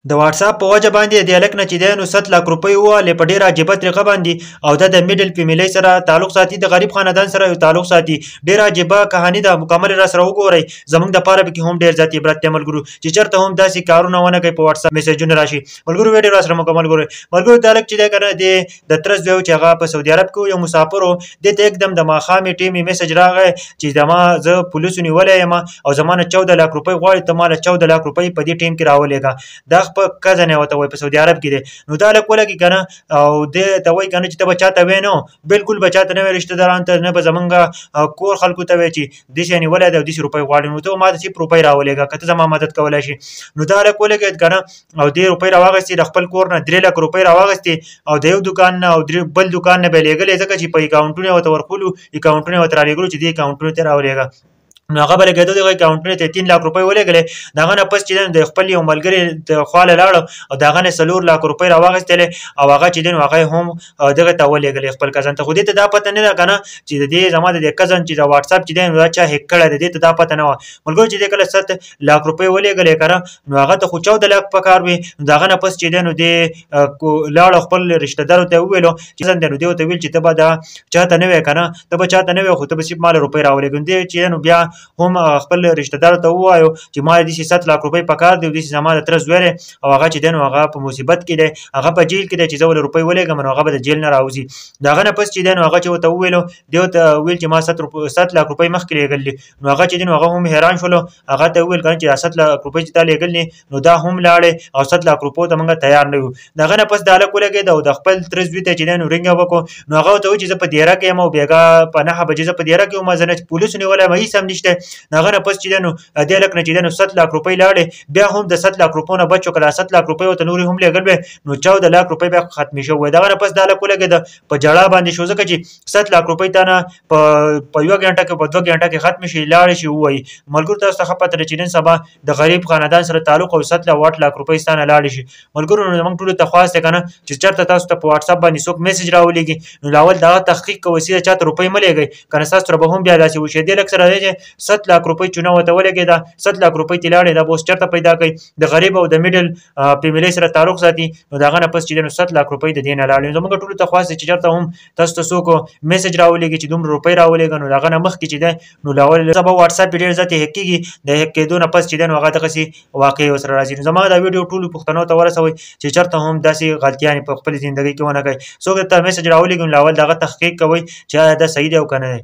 د واتساپ په وجه باندې د هلک نه چې دی نو 7 لاک روپۍ ووالې په ډېره عجیبه طریقه باندې، او دا د میډل فیملی سره تعلق ساتي، د غریب خاندان سره یو تعلق ساتي. ډېره عجیبه کهاني ده، مکمل را سره وګورئ. زمونږ دپاره پکې هم ډېر زیات عبرت دی ملګرو، چې چېرته هم داسې کارونه ونه کوي، په واتساپ میسجونه راشي. ملګرو ویډیو را سره مکمل ګورئ. ملګرو د هلک چې دی که نه د تره زوی چې هغه په سعودي عرب کې یو مسافر و، دې ته یکدم د ماښامې ټیمې میسج راغی چې زما زه پولیسو نیولی یم او زما نه 14 لاک روپۍ غواړي، ته ما له 14 لاک روپۍ په دې ټیم کې راولېږه. دا خپل کزن یې ورته وایي، په سعودي عرب کې دی. نو دا هلک ولګي که نه، او دې ته وایي که نه چې ته به چاته وایې؟ نو بلکل به چاته نه وایې، رشته دارانو ته نه، به زمونږ کور خلکو ته وایې چې داسې یې نیولی دی او داسې روپۍ غواړي، نو ته ما ته صرف روپۍ راولېږه که ته زما مدد کولی شې. نو دا هلک ولګېد که نه، او دې روپۍ راواخیستې، د خپل کور نه 3 لاک روپۍ راواخیستې، او د یو دکان نه او درې بل دکان نه به یې لېږلې، ځکه چې په اکاونټونو یې ورته ورښولو، اکاونټونه یې ورته رالېږلو چې دې اکاونټونو ته راولېږه. نو هغه به لګېدو، دغه اکاونټونه ته 3 لاک روپۍ ولېږلې. د هغه نه پس چې دی نو د خپل یو ملګري د خواله لاړو او د هغه نه 4 لاک روپۍ راواخیستلې، او هغه چې دی نو هغه یې هم دغه ته ولېږلې خپل کزن ته. خو دې ته دا پته نه ده که نه چې د دې زما د دې کزن چې د واتساپ چې دی نو دا چا هیک کړی دی، دې ته دا پته نه وه. ملګرو چې دې کله 7 لاک روپۍ ولېږلې که نه، نو هغه ته خو 14 لاک پکار وي. نو د هغه نه پس چې دی نو دې لاړو خپل رشته دارو ته یې وویلو چې کزن دی، نو دې ورته وویل چې ته به دا چاته نه وې که نه، ته به چاته نه وې، خو ته به صرف ما له روپۍ راولېږې. نو دې چې دی نو بیا هم خپل رشته دارو ته ووایو چې ما داسې 7 لاک روپۍ پکار دی او داسې زما د تره زوی دی، او هغه چې دی نو هغه په مصیبت کې دی، هغه په جیل کې دی، چې زه ولې روپۍ ولېږم نو هغه به د جیل نه راوځي. د هغه نه پس چې دی نو هغه چې ورته وویلو، دې ورته وویل چې ما 7 لاک روپۍ مخکې لېږل دي. نو هغه چې دی نو هغه هم حیران شولو، هغه ته وویل که نه چې دا 7 لاک روپۍ چې تا لېږل دي نو دا هم لاړې او 7 لاک روپو ته موږ تیار نه یو. د هغه نه پس د هلک ولګېد او د خپل تره زوی ته چې دی نو رینګ یې وکړو. نو هغه ورته وویل چې زه په دیره کې یم او بېګا په 9 بجې زه په دیره کې وم، زه نه پولیسو نیولی یم، هېڅ هم نشته. د هغه نه پس چې دی نو دې هلک نه چې دی نو 7 لاک روپۍ لاړې، بیا هم د 7 لاک روپو نه بچ شو. که دا 7 لاک روپۍ ورته نورې هم لېږل وې نو 14 لاک روپۍ بیا ختمې شوې. د هغه نه پس دا هلک ولګېده په ژړا باندې شو، ځکه چې 7 لاک روپۍ تا نه په یوه ګنټه کې په 2 ګنټه کې ختمې شي، لاړې شي. ووایي ملګرو تاسو ته ښه پته ده چې نن سبا د غریب خاندان سره تعلق او 7 لاک 8 لاک روپۍ ستا نه لاړې شي. ملګرو نو زموږ ټولو ته خواست دی که نه چې چېرته تاسو ته په واتساپ باندې څوک میسج راولېږي نو لاول دغه تحقیق کوئ، سیده چاته روپۍ مه لېږئ، که نه ستاسو سره به هم بیا داسې وشي. دې لږ سره دی چې 7 لاک روپۍ چونه ورته ولګېده، 7 لاک روپۍ ترې لاړې، دا به اوس چېرته پیدا کوي؟ د غریب او د میډل فیملی سره تعلق ساتي. نو د هغه نه پس چې دی نو 7 لاک روپۍ د دې نه لاړې. نو زموږ ټولو ته خواست دی چې چېرته هم تاسو ته څوک میسج راولېږي چې دومره روپۍ راولېږه، نو د هغه نه مخکې چې دی نو لاول سبا واتساپ یې ډېر زیات هیک کېږي، د هیک کېدو نه پس چې دی نو هغه دغسې واقع ورسره راځي. نو زما دا ویډیو ټولو پښتنو ته ورسوئ چې چېرته هم داسې غلطیانې په خپلې زندګۍ کې ونه کوي. څوک درته میسج راولېږي نو لاول د هغه تحقیق کوئ چې آیا دا صحیح دی او که نه دی.